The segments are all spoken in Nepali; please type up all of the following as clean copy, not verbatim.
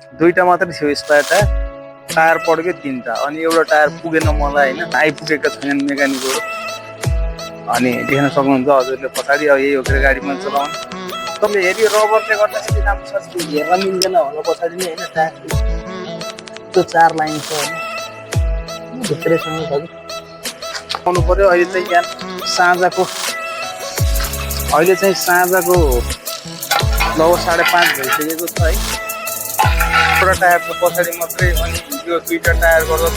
दुईटा मात्रै थियो स्पेयर टायर। टायर पड्क्यो तीनटा, अनि एउटा टायर पुगेन मलाई होइन, आइपुगेका छैनन् मेकानिकहरू। अनि देख्न सक्नुहुन्छ हजुरले पछाडि, अब यही हो के गाडीमा चलाउने। तपाईँले हेऱ्यो रबरले गर्दाखेरि राम्रोसँग हेर्न मिल्दैन होला पछाडि नै होइन, टायर त्यो 4 लाइन छ होइन, भित्रैसँग छ कि आउनु पर्यो। अहिले चाहिँ यहाँ साँझको लगभग 5:30 भइसकेको छ है। एउटा टायर त पछाडि मात्रै, अनि यो दुईटा टायर गर्दा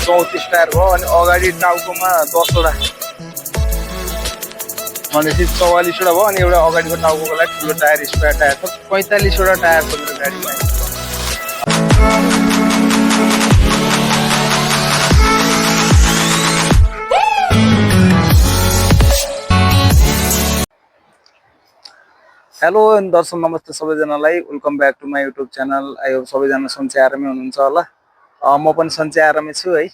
34 टायर भयो। अनि अगाडि टाउकोमा 10वटा भनेपछि 44वटा भयो। अनि एउटा अगाडिको टाउको लागि ठुलो टायर स्पेयर टायर छ, 45वटा टायर छ मेरो गाडीमा। हेलो दर्शक नमस्ते सबैजनालाई, welcome back to my YouTube channel. I hope सबैजना सन्चै आरामै हुनुहुन्छ होला। म पनि सन्चै आरामै छु है।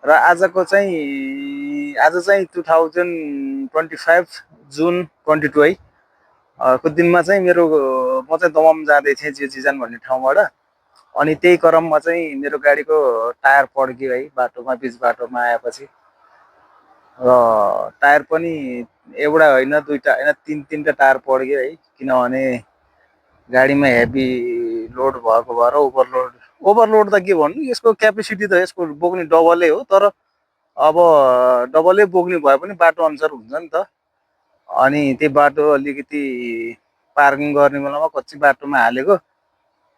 र आज चाहिँ 2025 जुन 22 है को दिनमा चाहिँ म चाहिँ दमम जाँदै थिएँ, जिजान भन्ने ठाउँबाट। अनि त्यही क्रममा चाहिँ मेरो गाडीको टायर पड्क्यो है, बिच बाटोमा आएपछि। र टायर पनि एउटा होइन, दुईटा होइन, तीनटा टायर पड्क्यो है। किनभने गाडीमा हेभी लोड भएको भएर ओभरलोड त के भन्नु, यसको क्यापेसिटी त यसको बोक्ने डबलै हो, तर अब डबलै बोक्ने भए पनि बाटो अनुसार हुन्छ नि त। अनि त्यो बाटो अलिकति पार्किङ गर्ने बेलामा कच्ची बाटोमा हालेको,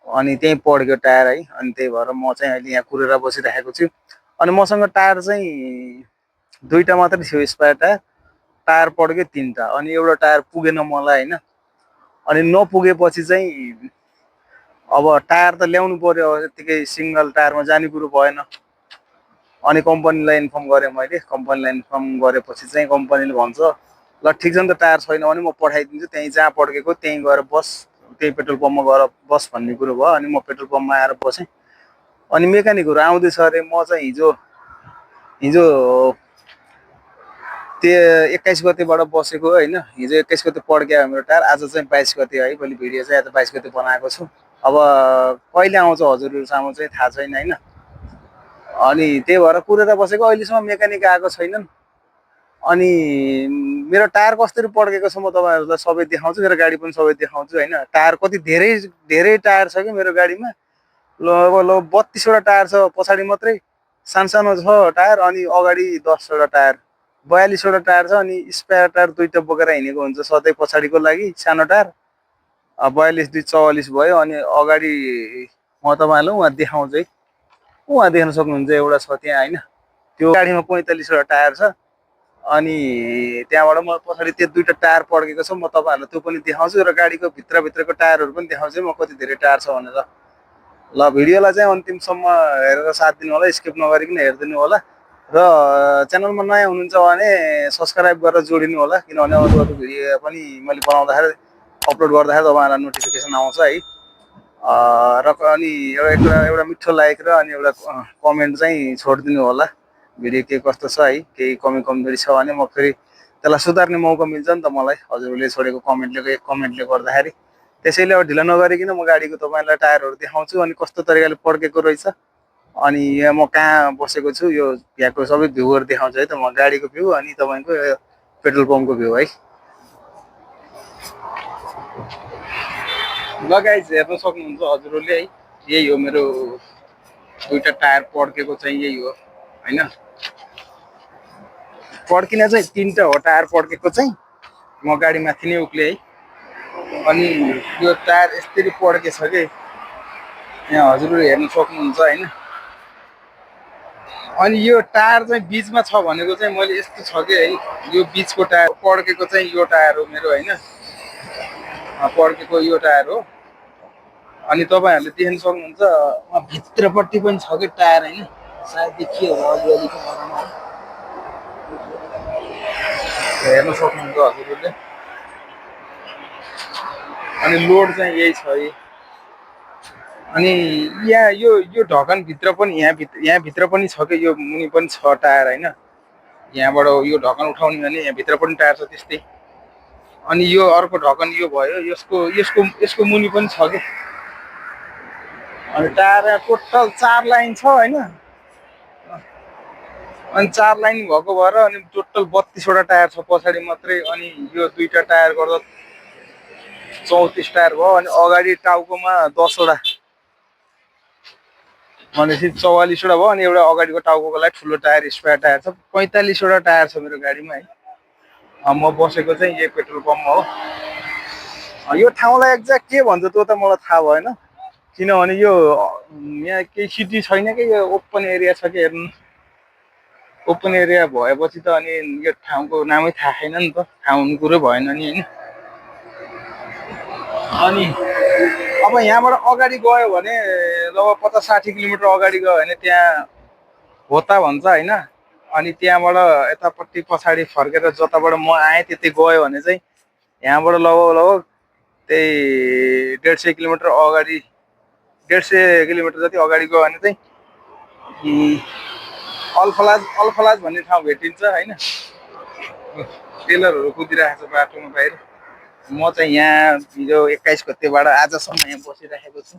अनि त्यही पड्क्यो टायर है। अनि त्यही भएर म चाहिँ अहिले यहाँ कुरेर बसिरहेको छु। अनि मसँग टायर चाहिँ दुईटा मात्रै थियो स्पेयर टायर। टायर पड्क्यो तीनटा, अनि एउटा टायर पुगेन मलाई होइन। अनि नपुगेपछि चाहिँ अब टायर त ल्याउनु पर्यो, यतिकै सिङ्गल टायरमा जाने कुरो भएन। अनि कम्पनीलाई इन्फर्म गरेँ मैले। कम्पनीलाई इन्फर्म गरेपछि चाहिँ कम्पनीले भन्छ ल ठिक छ नि त, टायर छैन भने म पठाइदिन्छु, त्यहीँ जहाँ पड्केको त्यहीँ गएर बस, त्यही पेट्रोल पम्पमा गएर बस भन्ने कुरो भयो। अनि म पेट्रोल पम्पमा आएर बसेँ। अनि मेकानिकहरू आउँदैछ अरे। म चाहिँ हिजो त्यो 21 गतेबाट बसेको होइन। हिजो 21 गते पड्क्यो मेरो टायर, आज चाहिँ 22 गते है। भोलि भिडियो चाहिँ आज 22 गते बनाएको छु। अब कहिले आउँछ हजुरहरूसम्म चाहिँ थाहा छैन होइन। अनि त्यही भएर कुरेर बसेको, अहिलेसम्म मेकानिक आएको छैनन्। अनि मेरो टायर कसरी पड्केको छ म तपाईँहरूलाई सबै देखाउँछु, मेरो गाडी पनि सबै देखाउँछु होइन। टायर कति धेरै टायर छ कि मेरो गाडीमा, लगभग 32वटा टायर छ पछाडि मात्रै, सानो छ टायर। अनि अगाडि 10वटा टायर, 42वटा टायर छ। अनि स्पेयर टायर दुईटा बोकेर हिँडेको हुन्छ सधैँ पछाडिको लागि, सानो टायर 42 2 44 भयो। अनि अगाडि म तपाईँलाई उहाँ देखाउँछु है, उहाँ देख्न सक्नुहुन्छ एउटा छ त्यहाँ होइन। त्यो गाडीमा 45वटा टायर छ। अनि त्यहाँबाट म पछाडि त्यो दुईटा टायर पड्केको छ, म तपाईँहरूलाई त्यो पनि देखाउँछु। र गाडीको भित्रको टायरहरू पनि देखाउँछु म कति धेरै टायर छ भनेर। ल भिडियोलाई चाहिँ अन्तिमसम्म हेरेर साथ दिनु होला, स्किप नगरिकन हेरिदिनु होला। र च्यानलमा नयाँ हुनुहुन्छ भने सब्सक्राइब गरेर जोडिनु होला, किनभने अरू भिडियो पनि मैले बनाउँदाखेरि, अपलोड गर्दाखेरि तपाईँहरूलाई नोटिफिकेसन आउँछ है। र अनि एउटा मिठो लाइक र अनि एउटा कमेन्ट चाहिँ छोडिदिनु होला। भिडियो के कस्तो छ है, केही कमजोरी छ भने म फेरि त्यसलाई सुधार्ने मौका मिल्छ नि त मलाई, हजुरले छोडेको कमेन्टले गर्दाखेरि। त्यसैले अब ढिला नगरिकन म गाडीको तपाईँलाई टायरहरू देखाउँछु, अनि कस्तो तरिकाले पड्केको रहेछ। अनि यहाँ म कहाँ बसेको छु, यो यहाँको सबै भ्यूहरू देखाउँछु है त। म गाडीको भ्यू अनि तपाईँको पेट्रोल पम्पको भ्यू है। ल गाइज हेर्न सक्नुहुन्छ हजुरहरूले है, यही हो मेरो दुईटा टायर पड्केको चाहिँ, यही हो होइन। पड्किन चाहिँ तीनटा हो टायर पड्केको चाहिँ, म गाडी माथि नै उक्ले है। अनि यो टायर यसरी पड्केछ कि यहाँ हजुरहरू हेर्न सक्नुहुन्छ होइन। अनि यो टायर चाहिँ बिचमा छ भनेको चाहिँ मैले यस्तो छ कि है, यो बिचको टायर पड्केको चाहिँ यो टायर हो मेरो होइन, पड्केको यो टायर हो। अनि तपाईँहरूले देख्न सक्नुहुन्छ उहाँ भित्रपट्टि पनि छ कि टायर होइन, सायद देखियो होला अलिअलि हेर्न सक्नुहुन्छ हजुरहरूले। अनि लोड चाहिँ यही छ है। अनि यहाँ यो ढकनभित्र पनि यहाँभित्र पनि छ कि, यो मुनि पनि छ टायर होइन। यहाँबाट यो ढकन उठाउने भने यहाँभित्र पनि टायर छ त्यस्तै। अनि यो अर्को ढकन यो भयो, यसको मुनि पनि छ कि, अनि टायर टोटल 4 लाइन छ होइन। अनि 4 लाइन भएको भएर अनि टोटल 32वटा टायर छ पछाडि मात्रै। अनि यो दुईटा टायर गर्दा 34 टायर भयो। अनि अगाडि टाउकोमा 10वटा भनेपछि 44वटा भयो। अनि एउटा अगाडिको टाउकोको लागि ठुलो टायर स्पेयर टायर छ। 45वटा टायर छ मेरो गाडीमा है। म बसेको चाहिँ यही पेट्रोल पम्पमा हो। यो ठाउँलाई एक्ज्याक्ट के भन्छ त्यो त मलाई थाहा भएन, किनभने यो यहाँ केही सिटी छैन कि, यो ओपन एरिया छ कि। हेर्नु, ओपन एरिया भएपछि त अनि यो ठाउँको नामै थाहा छैन नि त, थाहा हुनु कुरो भएन नि होइन। अनि अब यहाँबाट अगाडि गयो भने लगभग 50-60 किलोमिटर अगाडि गयो भने त्यहाँ होता भन्छ होइन। अनि त्यहाँबाट यतापट्टि पछाडि फर्केर जताबाट म आएँ त्यतै गयो भने चाहिँ यहाँबाट लगभग त्यही 150 किलोमिटर अगाडि, 150 किलोमिटर जति अगाडि गयो भने चाहिँ अल्फलाज भन्ने ठाउँ भेटिन्छ होइन। टेलरहरू कुदिरहेको छ बाटोमा बाहिर। म चाहिँ यहाँ हिजो 21 गतेबाट आजसम्म यहाँ बसिराखेको छु।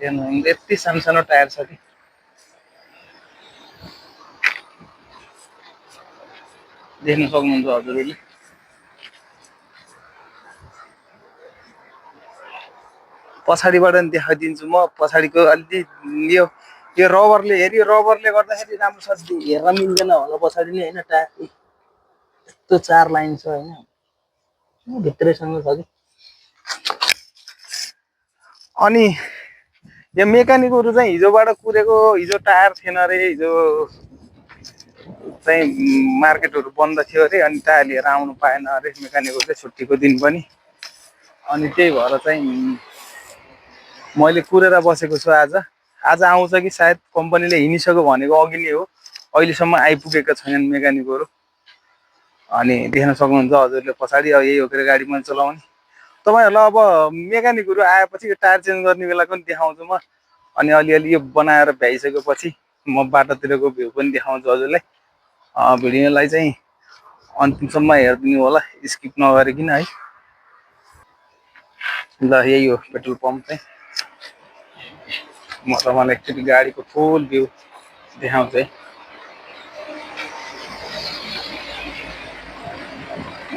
हेर्नु यति सानो सानो टायर छ कि, देख्न सक्नुहुन्छ हजुरहरूले। पछाडिबाट नि देखाइदिन्छु म। पछाडिको अलि यो यो रबरले हेऱ्यो, रबरले गर्दाखेरि राम्रोसँग हेर्न मिल्दैन होला पछाडि नै होइन। टायर यस्तो 4 लाइन छ होइन, भित्रैसँग छ कि। अनि यो मेकानिकहरू चाहिँ हिजोबाट कुरेको, हिजो टायर थिएन अरे, हिजो चाहिँ मार्केटहरू बन्द थियो अरे। अनि टायर लिएर आउनु पाएन अरे मेकानिकहरूले, छुट्टीको दिन पनि। अनि त्यही भएर चाहिँ मैले कुरेर बसेको छु। आज आउँछ कि सायद, कम्पनीले हिँडिसक्यो भनेको अघि नै हो, अहिलेसम्म आइपुगेका छैनन् मेकानिकहरू। अनि देख्न सक्नुहुन्छ हजुरले पछाडि। अब यही हो के गाडी मैले चलाउने। तपाईँहरूलाई अब मेकानिकहरू आएपछि टायर चेन्ज गर्ने बेलाको पनि देखाउँछु म। अनि अलिअलि यो बनाएर भ्याइसकेपछि म बाटोतिरको भ्यू पनि देखाउँछु हजुरलाई। भिडियोलाई चाहिँ अन्तिमसम्म हेरिदिनु होला, स्किप नगरिकन है। ल यही हो पेट्रोल पम्प चाहिँ। म तपाईँलाई एकचोटि गाडीको फुल भ्यू देखाउँछु है।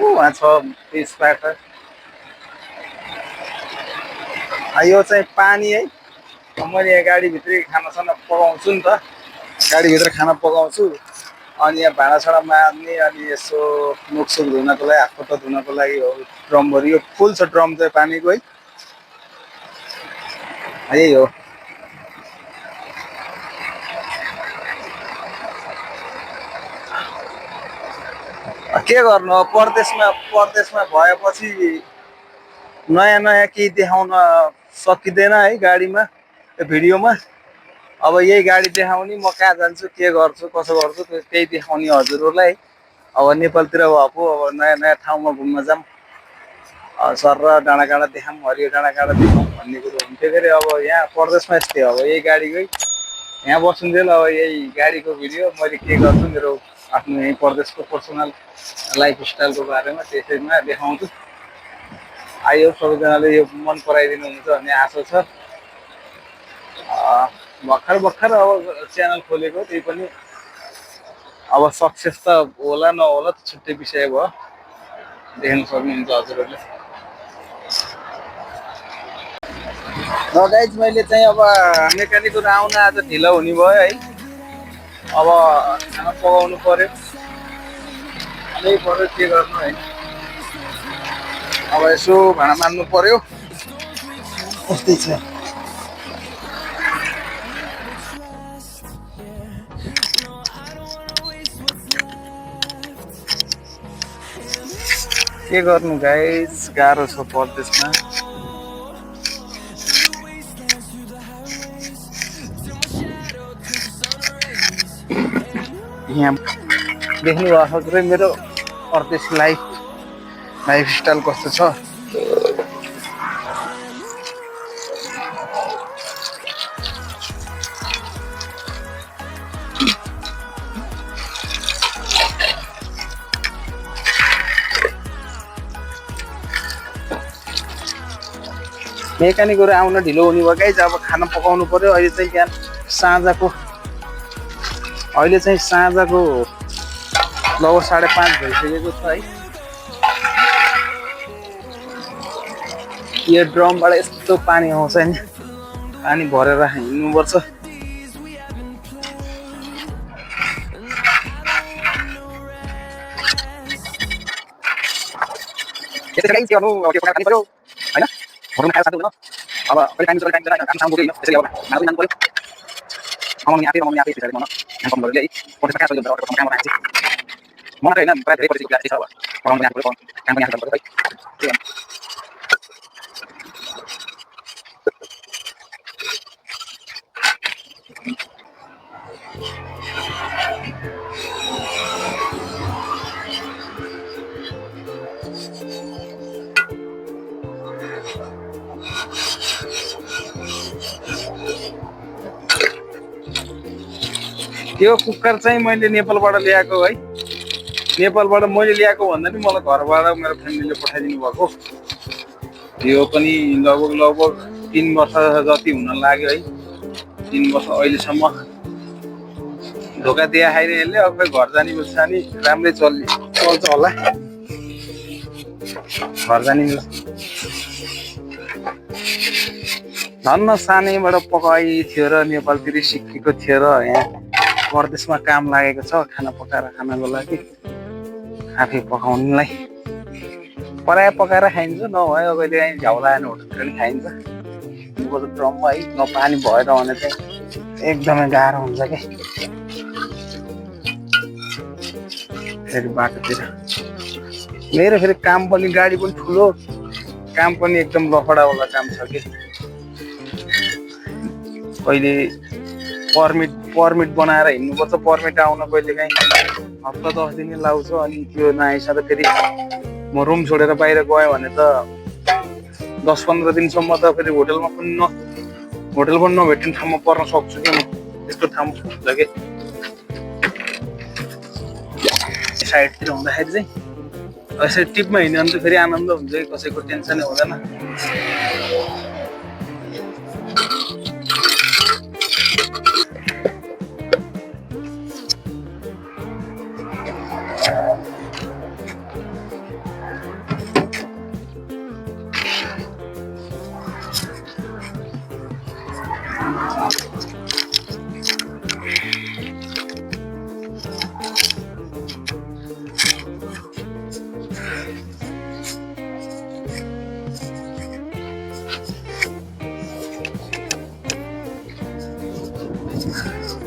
उहाँ छ त्यसबाट। यो चाहिँ पानी है। मैले यहाँ गाडीभित्रै खानासाना पकाउँछु नि त, गाडीभित्र खाना पकाउँछु। अनि यहाँ भाँडासाँडा मार्ने, अनि यसो मुखसुख धुनको लागि, हातखुट्टा धुनको लागि हो ड्रमभरि। यो फुल छ ड्रम चाहिँ पानीको है। यही हो। के गर्नु, परदेशमा भएपछि नयाँ नयाँ केही देखाउन सकिँदैन है गाडीमा, भिडियोमा। अब यही गाडी देखाउने, म कहाँ जान्छु, के गर्छु, कसो गर्छु त्यही देखाउने हजुरहरूलाई। अब नेपालतिर भएको अब नयाँ नयाँ ठाउँमा घुम्न जाऊँ, सर र डाँडाकाँडा देखाऊँ, हरियो डाँडाकाँडा देखाऊँ भन्ने कुरो हुन्थ्यो के अरे। अब यहाँ परदेशमा यस्तै, अब यही गाडीकै यहाँ बस्नुन्जेल अब यही गाडीको भिडियो मैले के गर्छु, मेरो आफ्नो यही परदेशको पर्सनल लाइफस्टाइलको बारेमा त्यसैमा देखाउँछु। आयो सबैजनाले यो मन पराइदिनुहुन्छ भन्ने आशा छ। भर्खर अब च्यानल खोलेको, त्यही पनि अब सक्सेस त होला नहोला त छुट्टै विषय भयो, देख्न सक्नुहुन्छ हजुरहरूले। गाइज मैले चाहिँ अब मेकानिकहरू आउन आज ढिलो हुने भयो है। अब खाना पकाउनु पर्यो, नै पर्यो, के गर्नु है। अब यसो भाँडा मान्नु पर्यो, यस्तै छ। के गर्नु गाइस, गाह्रो छ परदेशमा। यहाँ देख्नु भएको छ मेरो परदेश लाइफस्टाइल कस्तो छ। मेकानिकहरू आउन ढिलो हुने भयो गाइज। अब खाना पकाउनु पर्यो। अहिले चाहिँ बिहान साँझको लगभग 5:30 भइसकेको छ है। यो ड्रमबाट यस्तो पानी आउँछ नि, पानी भरेर हिँड्नुपर्छ। यो कुकर चाहिँ मैले नेपालबाट ल्याएको है। नेपालबाट मैले ल्याएको भन्दा नि मलाई घरबाट मेरो फ्यामिलीले पठाइदिनु भएको। यो पनि लगभग 3 वर्ष जति हुन लाग्यो है। 3 वर्ष अहिलेसम्म धोका दिए खाइने यसले। अब घर जाने बेला नि राम्रै चल्छ होला। घर जाने धन्न सानैबाट पकाइ थियो र नेपालतिर सिकेको थियो र यहाँ परदेशमा काम लागेको छ खाना पकाएर खानको लागि। आफै पकाउनुलाई पराय पकाएर खाइन्छ, नभए कहिले काहीँ झ्याउ लागेन होटलतिर पनि खाइन्छ। ड्रममा है नपानी भएर भने चाहिँ एकदमै गाह्रो हुन्छ क्या। फेरि बाटोतिर मेरो फेरि काम पनि गाडी पनि ठुलो, काम पनि एकदम लफडावाला काम छ कि। कहिले पर्मिट बनाएर हिँड्नुपर्छ। पर्मिट आउन कहिले काहीँ हप्ता 10 दिन लाग्छ। अनि त्यो नआइसक्दा फेरि म रुम छोडेर बाहिर गएँ भने त 10-15 दिनसम्म त फेरि होटल पनि नभेट्ने ठाउँमा पर्न सक्छु कि म। त्यस्तो ठाउँमा हुन्छ कि साइडतिर हुँदाखेरि चाहिँ यसरी टिपमा हिँड्यो भने त फेरि आनन्द हुन्छ कि, कसैको टेन्सनै हुँदैन।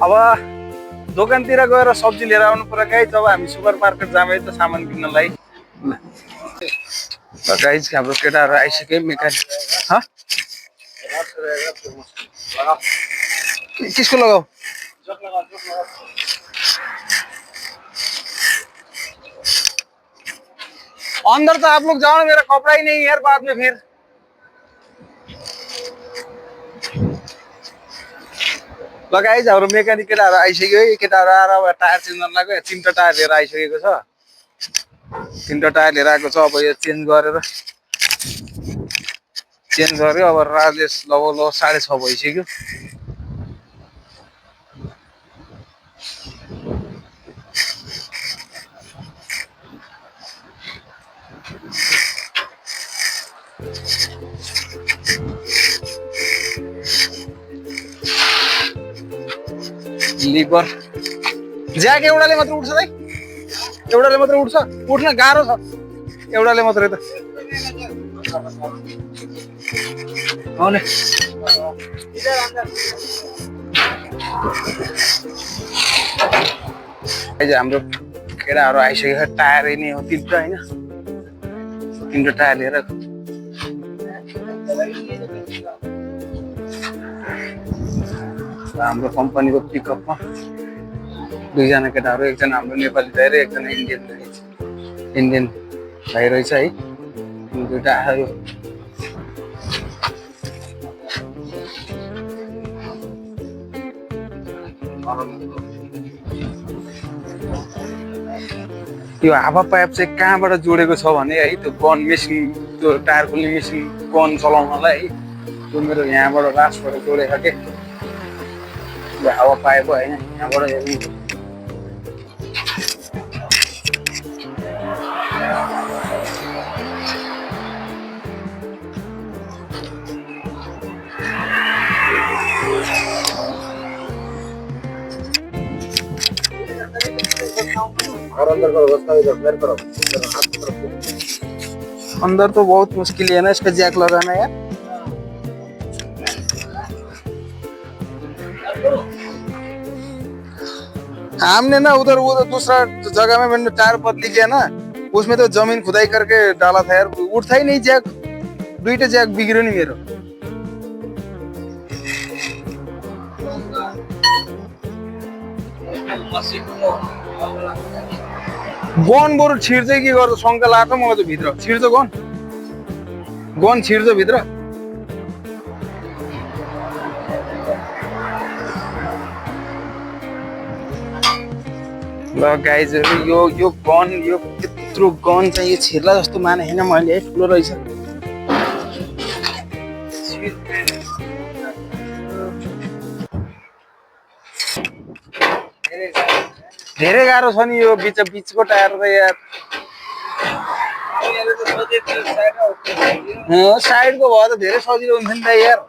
अब दोकानतिर गएर सब्जी लिएर आउनु पर्यो गाइज। अब हामी सुपर मार्केट जाँदै त सामान किन्नलाई। गाइज हाम्रो केटाहरू आइसक्यो। मेकानिक किसको लगाओ? अंदर तो आप लोग जाओ ना, मेरा कपड़ा ही नहीं यार बाद में फिर। गाइज हाम्रो मेकानिक केटाहरू आइसक्यो है। केटाहरू आएर अब टायर चेन्ज गर्न लाग्यो। 3टा टायर लिएर आइसकेको छ। 3टा टायर लिएर आएको छ। अब यो चेन्ज गर्यो। अब राजेश लगभग 6:30 भइसक्यो। लिभर ज्याक एउटाले मात्र उठ्छ है। एउटाले मात्र उठ्न गाह्रो छ। एउटाले मात्रै त आउने। हाम्रो केटाहरू आइसक्यो। टायर नै हो 3टा होइन। 3टा टायर लिएर हाम्रो कम्पनीको पिकअपमा 2जना केटाहरू, एकजना हाम्रो नेपाली दाइ र एकजना इन्डियन भाइ रहेछ है। 2टा आयो। यो हावा पाइप चाहिँ कहाँबाट जोडेको छ भने है, त्यो गन मेसिन, त्यो टायर खोल्ने मेसिन गन चलाउनलाई है त्यो मेरो यहाँबाट लास्टबाट जोडेको के यो हावा पाएको होइन यहाँबाट हेर्नु और अंदर का व्यवस्था इधर मेरे तरफ इधर हाथ की तरफ अंदर तो बहुत मुश्किल है ना इसका जैक लगाना यार हमने ना उधर वो दूसरा जगह में मैंने टायर बदली किया ना उसमें तो जमीन खुदाई करके डाला था यार उठता ही नहीं जैक दुईटा जैक बिग्रियो नि मेरो गन बरु छिर्छ के गर्छ शङ्का लाग्छ मलाई त भित्र छिर्छ गन छिर्छ भित्र ल गाइजहरु यो गन यो त्यत्रो गन चाहिँ यो छिर्ला जस्तो माने हैन मैले है ठुलो रहेछ धेरै गाह्रो छ नि यो बिचको टायर त यार साइडको भयो त धेरै सजिलो हुन्थ्यो नि त यार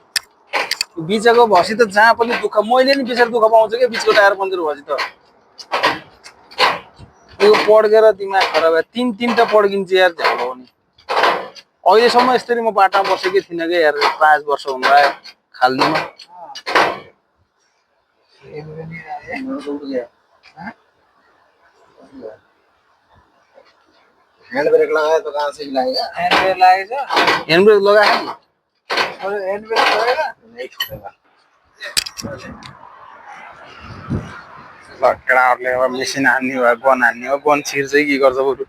बिचको भसी त जहाँ पनि दुःख मैले नि बिचको दुःख पाउँछु के बिचको टायर पन्चर भसी त यो पड्केर दिमाग खराब भयो तीनटा पड्किन्छ यार झ्यालो नि अहिलेसम्म यसरी म बाटामा बसेकै थिइनँ के यार 5 वर्ष हुनु भयो खाल्दिमा हैंड ब्रेक लगाया तो कहां से हिलाएगा हैंड ब्रेक लगाया नि और हैंड ब्रेक लगाएगा नहीं छूटेगा लकडाहरूले अब मेसिन हान्ने भयो गन हान्ने हो गन छिर्छ के गर्छ बरु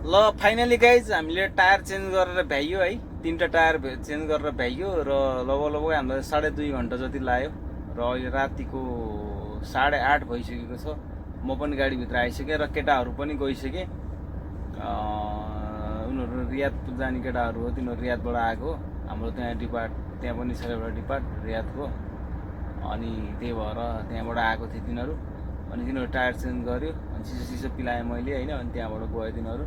ल फाइनली गाइज हामीले टायर चेन्ज गरेर भ्याइयो है तीनटा टायर चेन्ज गरेर भ्याइयो र लगभग हामीलाई 2.5 घण्टा जति लाग्यो र अहिले रातिको 8:30 भइसकेको छ म पनि गाडीभित्र आइसकेँ र केटाहरू पनि गइसकेँ उनीहरू रियाद जाने केटाहरू हो तिनीहरू रियादबाट आएको हाम्रो त्यहाँ पनि छ एउटा डिपार्ट रियादको अनि त्यही भएर त्यहाँबाट आएको थिए तिनीहरू अनि तिनीहरू टायर चेन्ज गर्यो अनि चिसो पिलाएँ मैले होइन अनि त्यहाँबाट गयो तिनीहरू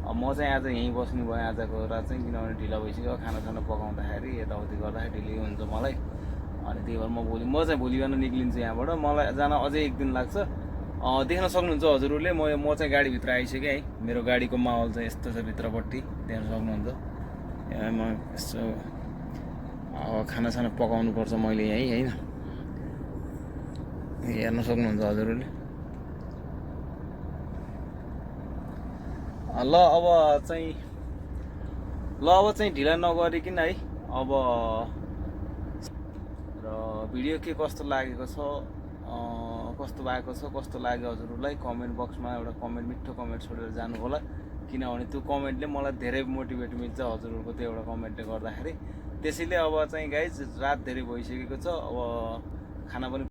म चाहिँ आज यहीँ बस्नु भयो आजको रात चाहिँ किनभने ढिला भइसक्यो खानासाना पकाउँदाखेरि यताउति गर्दाखेरि ढिलै हुन्छ मलाई अनि त्यही भएर म चाहिँ भोलि बिहान निक्लिन्छु यहाँबाट मलाई जान अझै 1 दिन लाग्छ देख्न सक्नुहुन्छ हजुरहरूले म चाहिँ गाडीभित्र आइसकेँ है मेरो गाडीको माहौल चाहिँ यस्तो छ भित्रपट्टि देख्न सक्नुहुन्छ म यसो खानासाना पकाउनु पर्छ मैले यहीँ होइन हेर्न सक्नुहुन्छ हजुरहरूले ल अब चाहिँ ढिला नगरिकन है अब र भिडियो के कस्तो लागेको छ कस्तो भएको छ कस्तो लाग्यो हजुरहरूलाई कमेन्ट बक्समा एउटा मिठो कमेन्ट छोडेर जानु होला किनभने त्यो कमेन्टले मलाई धेरै मोटिभेट मिल्छ हजुरहरूको त्यो एउटा कमेन्टले गर्दाखेरि त्यसैले अब चाहिँ गाइज रात धेरै भइसकेको छ अब खाना पनि